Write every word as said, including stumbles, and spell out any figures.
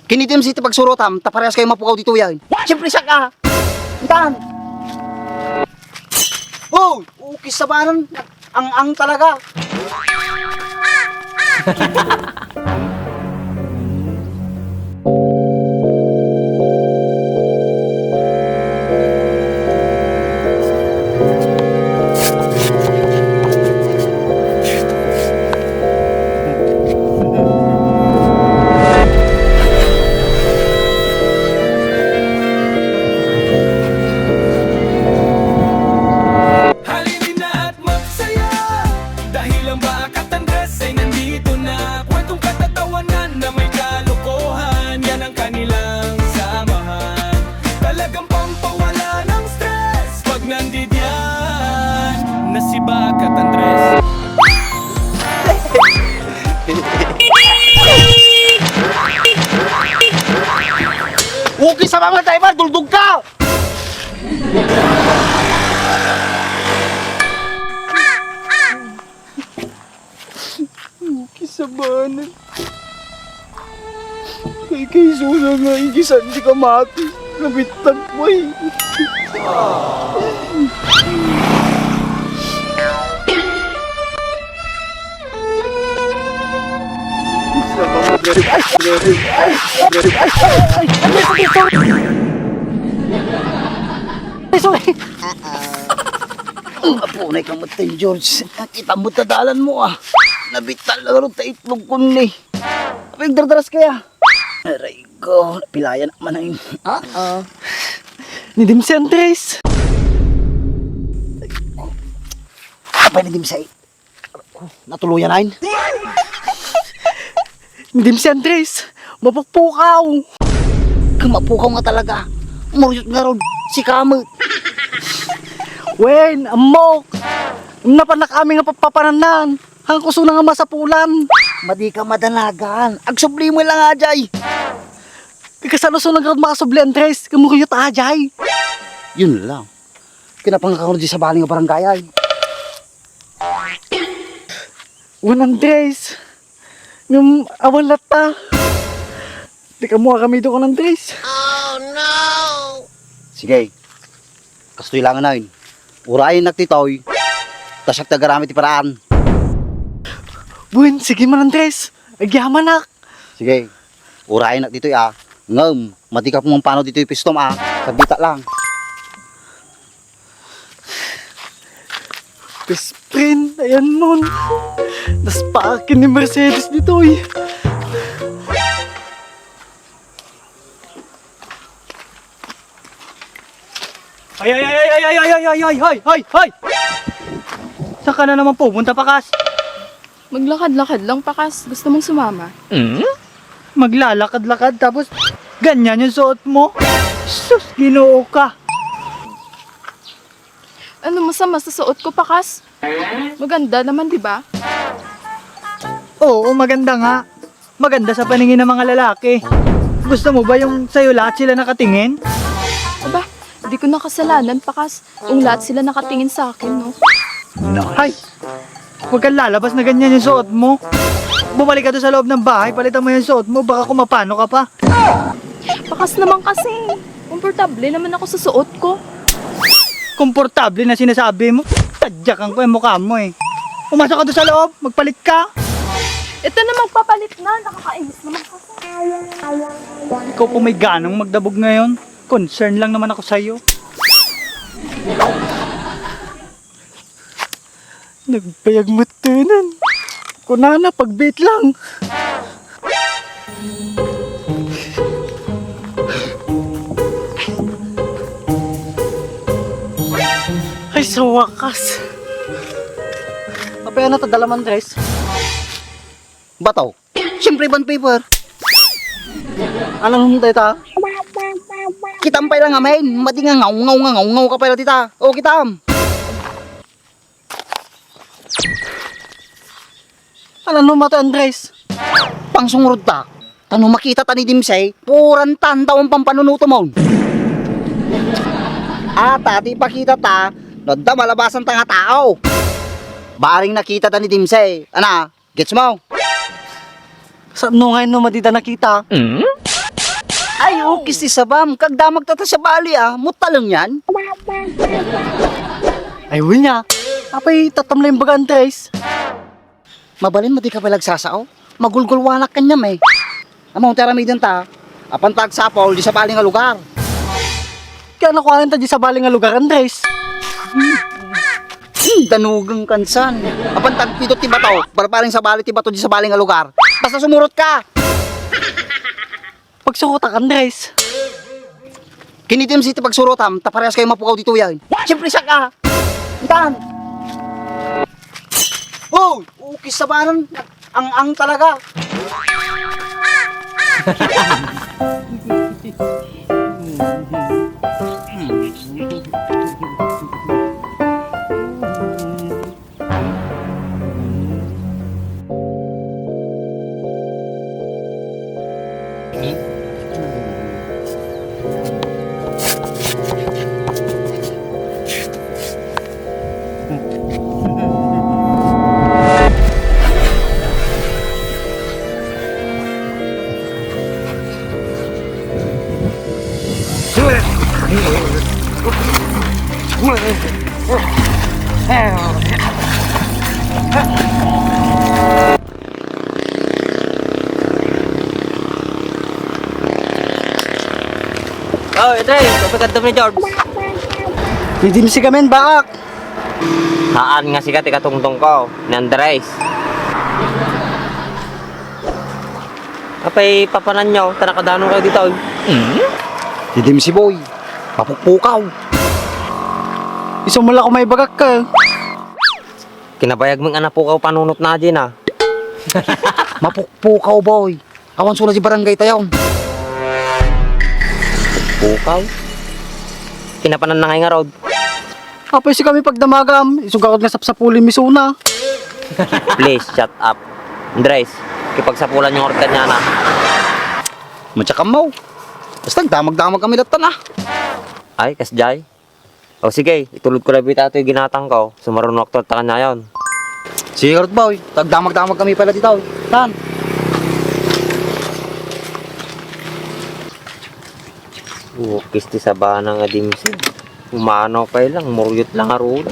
Ken ni Dimsay ti pagsurotam, ta parehas kayo mapukaw ditoy, ay. Siyempre, siak, a. Intan. Oh, okay, sabanan. Ang-ang talaga. Halina na at magsaya, dahil ang Bakat Andres ay nandito na. Kwentong katatawanan na may kalokohan, yan ang kanilang samahan. Talagang pampawala ng stress pag nandidiyan na si Bakat Andres. Okay, sa mga driver, duldog ka! Kisabanan. Kay, kay Susa nga igisan ti kamati. Nabittag mo, eh. Ay, sorry. Apo, nay ka met, George. Kita mo ta dalan mo, a. Nabital lang ron ta itlog ko ni. Apay, agdardaras kaya? Aray ko, pilayan man ang Oo. Ni Dimsay, Andres. Apay ni Dimsay? Natuluyan, ay. Ni Dimsay, Andres, mapukpukaw. Kamapukaw nga talaga. Muryot nga rod, sika met. Wen, ammok. Napanak amin nga papapananan. Hangko suna nga masapulan. Madi ka madanagan. Agsubli mo lang, ajay. Kasano suna nga makasubli, Andres? Kamuryot, ajay. Yun lang. Kinapangakang di sa bali nga barangay, ay. Wen, Andres. Ngem awan latta. Di ka mo akamido kon Andres. Sige. Kastoy lang, ay. Urayennak ditoy. Ta siak ti agaramid ti paraan. Wen, sige man, Andres. Agyamanak. Sige. Urayennak ditoy, a. Ngem, madi ka pumampano ditoy pistom, a. Sagditak lang. Best friend, ayan nun. Naspakin ni Mercedes ditoy. Ay, ay, ay, ay, ay, ay, ay, ay, ay, ay, ay, ay! Saan ka na naman pupunta, Pakas? Maglakad-lakad lang, Pakas. Gusto mong sumama? Hmm? Maglalakad-lakad tapos ganyan yung suot mo? Sus, Ginoo ka! Ano masama sa suot ko, Pakas? Maganda naman, di ba? Oo, maganda nga. Maganda sa paningin ng mga lalaki. Gusto mo ba yung sa'yo lahat sila nakatingin? Aba, di ko na kasalanan, Pakas. Kung lahat sila nakatingin sa akin, no? Ay! Huwag kang lalabas na ganyan yung suot mo. Bumalik ka doon sa loob ng bahay, palitan mo yung suot mo, baka kumapano ka pa. Pakas naman kasi. Komportable naman ako sa suot ko. Komportable na sinasabi mo? Tadyakan ko yung mukha mo, eh. Pumasok ka doon sa loob, magpalit ka. Ito na, magpapalit na. Nakakainis naman kasi. Ikaw po may ganang magdabog ngayon. Concern lang naman ako sa'yo. Nagbayag met tunan. Kunana, pagbiit lang. Ay, sa wakas. Apay, ano to, dalaman, Andres? Bato. Siyempre, bond paper. Anong huntay ta? Kitam pay lang, amen. Madi nga ngaw, ngaw, nga ngaw, ngaw ka pay lang dita. O, kitam. Ano, ano, Mate Andres? Pangsungurod ta. Ta no makita ta ni Dimsay, puran ta, anta ang pampanunuto mo. Ata, ti pakita ta, no adda malabasan ta nga tao. Baring nakita ta ni Dimsay. Ana, gets mo? Saan no ngayon no madida nakita? Mm? Ukis ti sabam, kagdamag ta ta sabali a, mutaleng yan. Ay, wen nga. Apay, tatam lang yung baga, Andres. Mabalin mo di ka pala agsasao? Magulgulwanak kanyam eh. Amo, ti aramiden ta, apan ta agsapol, di sabali nga lugar. Kaya nakuhaan ta di sabali nga lugar, Andres. Hmm, danugang kansan. Apan tagpito ti bato, barbaring sabali ti bato di sabali nga lugar. Basta sumurot ka. Pagsurotak, Andres. Kinitim si ti pagsurotam, ta parehas kayo mapukaw dito yan. Siyempre, siya ka. Intan. Oh, ukis sabanan. Ang-ang talaga. Oh, Idris, apay kadaem ni George? Idin si gamin, baak. Haan nga sika ti katungtong ko, ni Andres. Apay papananyo, ta nakadanon kayo ditoy? Hmm? Idin si Boy, mapukpukaw. Isu mo lang kung may bagak ka. Kinabayag mong anapukaw panunot na, Jin, ah. Mapukpukaw, Boy. Awan sula di barangay tayo. Pukaw? Kinapanan na ngay ngarud. Apay si kami pagdamagam, isugakod nga sapsapulin misuna. Please, shut up. Andres, kipagsapulan yung organ niya na. Matsakam mo. Basta damag-damag kami latan ah. Ay, kasjay. O sige, itulod ko labi tayo ginatang ko. Sumarunok to takan nayon. Sige, Ruth Boy. Tagdamag-damag kami pala dito. Tan. Ukis ti sabana nga dimsum. Umano pa lang, muryot lang aruli.